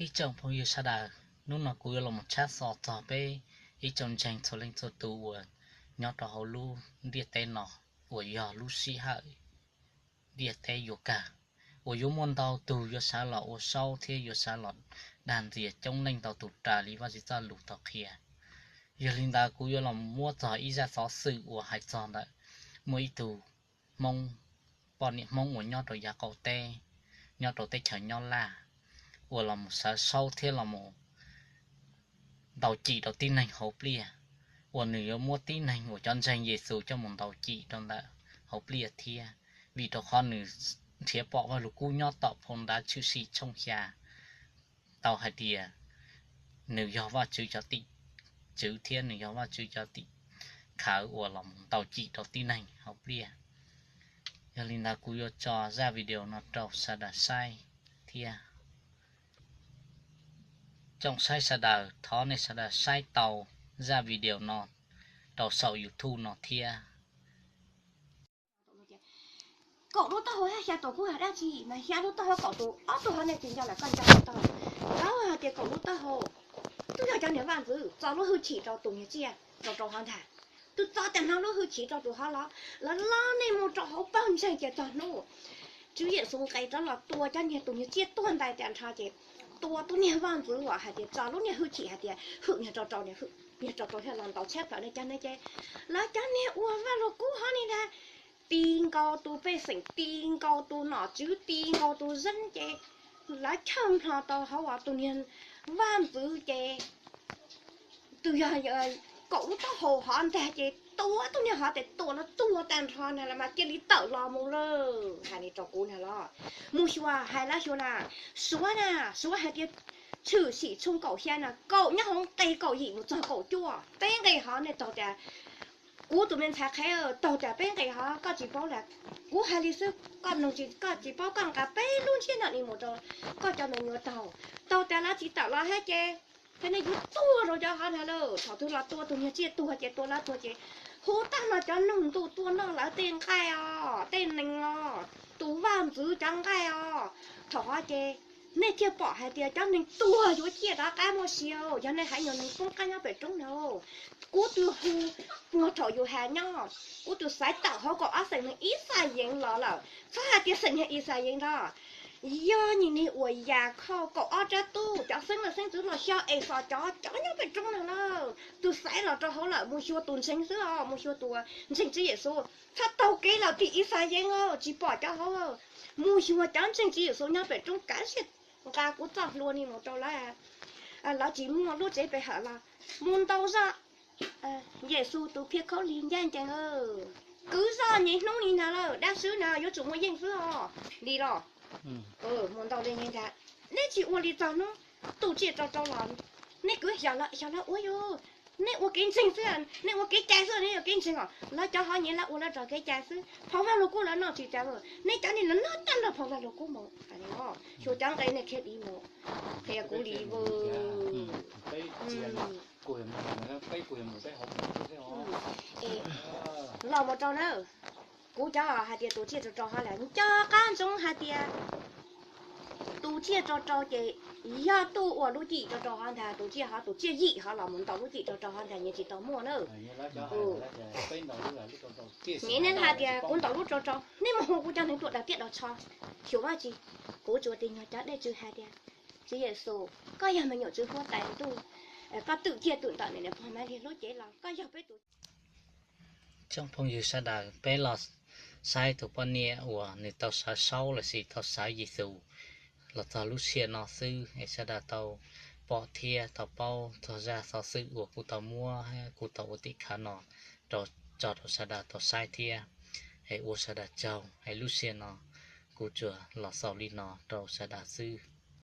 Ib tsoom phooj ywg sawv daws, hnub no kuv yuav los mus tshaj xov txog peb ib tsoom ntseeg txhua leej txhua tus uas nyob rau hauv lub ntiaj teb no, uas yog lub sij hawm ntiaj teb yuav kawg, uas yuav muaj ntau tug yuav sawv los ua saub thiab yuav sawv los dag ntxias coob leej ntau tus raws li Vajtswv txoj lus tau qhia. Yog li ntawd kuv yuav los muab txog ib zaj xov xwm uas hais txog ntawm muaj ib tug Hmoob, poj niam Hmoob uas nyob rau yav qaum teb, nyob rau teb chaws Nyab Laj, uas los mus sawv saub thiab los mus ntaus cim rau tib neeg hauv pliaj, uas nws yuav muab tib neeg uas cov ntseeg Yexus coj mus ntaus cim rau ntawm hauv pliaj thiab, vim rau qhov nws nrhiav pom Vajluskub nyob tom phau ntawv Tshwm Sim tshooj xya tau hais tias nws yog Vajtswv cov tim tswv thiab nws yog Vajtswv cov tim khawv uas los mus ntaus cim rau tib neeg hauv pliaj. Yog li ntawd kuv yuav tso zaj video no rau sawv daws saib thiab. Tsoom saib sawv daws, thov nej sawv daws saib tau zaj video no rau saum YouTube no thiab. Kaum lub taub hau thiab xya tus kub yog dab tsi mas xya lub taub hau kaum tus, ob tug hov nej tsis nco lawm koj nco tau. Lawv hais tias kaum lub taub hau twb yog cov niag vaj ntxwv txo lub hwj chim rau tus niag tsiaj rau rau hov ntag. Twb txo tag nrho lub hwj chim rau tus hov los, lawv los nej mus rau hauv pawg ntseeg ces txog hnub Tswv Yexus nqes rov los tua cov niag tus niag tsiaj tuag ntais tas nrho ces tua tus niag vaj ntxwv uas hais tias txo lub niag hwj chim hais tias hwm niag rau rau, niag rau rau thiaj los ntaus tshab plaws nej cov ne ces lawv cov niag ua Vajluskub hov ni ntag, ti nkaus tus pej xeem, ti nkaus tus nom tswv, ti nkaus tus zeeb ces lawv chawj nplho tau hauv tus niag vaj ntxwv ces tus yog kaum lub taub hau hov ntag ces tua tus niag hov ces tua los tuag tag nrho ntag los mas cia li tawm los mus lawm. Hais li rau kuv ntag los, mus xyuas hais lawv xyuas na, suav na, suav hais tias Tshwm Sim tshooj kaum xya na, kaum nyob hauv nqe kaum yim mus txog kaum cuaj, peb nqe hov nej taug tas kuv tus me ntxhais qhev taug tas peb nqe hov koj tsis paub lawm. Kuv hais li xwb, koj mloog tsis, koj tsis paub koj nqa peb lub ntsiab ntawm ni mus rau koj cov me nyuam taug, taug tas lawv tsis tawm los thiab ces, ces nej yuav tuag rau cov hov ntag lauj. Thaum twg los tua tus niag tsiaj tuag ces tua lawv tuag ces hu tag no cov noog ntuj tuaj noj lawv tej nqaij os, tej nees os, tus vaj ntxwv cov nqaij os. Thaum hov ces nej thiaj pom hais tias cov neeg tuag yuav ciaj rov qab muaj sia. Yog nej haiv nyuag neeg poob qab nyob pem roob na, kuv twb hu puag thaum yus has nyob, kuv twb xaiv tawm hauv kaum ob xeem neeg ib xav yeev los lawm, txhob hais tias xeem niag ib xav yeev ntag. Yog nyim niag uas yam khauj kaum ob rab tub, cov xeeb leej xeeb ntxwv los xyov es xyov cov, cov nyob pem roob na lawm, twb xaiv los rau hauv lawm, mus xyuas tus ntseeg xwb os, mus xyuas tus ntseeg Tswv Yexus. Txhob taug kev los tim ib xav yeev, tsis pom cov hauv. Mus xyuas cov ntseeg Tswv Yexus nyob pem roob kav tsij nqa kuv txoj hlua ni mus rau lawv. Lawv tsis muaj lub tsev pe hawm los mus ntaus zoj Yexus tus phiaj khaub lig ncaj ncees. Kwv zoj nyem hnub ni ntag lawm, dab swb na yuav tsum muaj yeej xwb os. Li los mus ntaus li ntag, neb tsis ua li txog hnub tus tsiaj rau rau los, neb kwv xyov lawv ua yus, neb ua kev ntseeg xwb, neb ua kev cai xwb, neb ua kev ntseeg os. Lawv cov hov nyias lawv ua lawv rau kev cai xwb, phau Vaj Lug Kub lawv noj tsis tas, neb cov ni lawv noj tag nrho phau Vaj Lug Kub mus. Xyuas cov nqe nej khiav dim mus, qhia kuv li vwm. Los mus rau na, kuv cov hais tias tus tsiaj rau rau hov lawm nco qab ntsoov hais tias tus tsiaj rau rau ces yog tuaj ua lub cim rau rau hov ntag, tus tsiaj hov, tus tsiaj yim hov los mus ntaus lub cim rau rau hov ntag, nyias tsis tau muaj na. Nyias nej hais tias kuv ntaus lub rau rau, nej mus hu kuv cov hneev tuaj daws tiaj daws tsho, xyuas Vajtswv, kuv tsuas tias nyuag cov dej tsw hais tias, Tswv Yexus, koj yog me nyuam tswv huab tais ntuj, koj twm ciaj twm ntawm niam pog Mab Liag lub cev los koj yog peb tus Tsoom phooj ywg sawv daws, peb los saib tus poj niam uas nws tau sawv saub lossis tau sawv Yexus los txog lub sij hawm no xwb es sawv daws tau pom thiab tau paub txog zaj xov xwm uas kuv tau muab, kuv tau ua tim khawv no rau, tso rau sawv daws tau saib thiab. Es ua sawv daws tsaug, es lub sij hawm no kuv tsuas los xaus li no rau sawv daws xwb.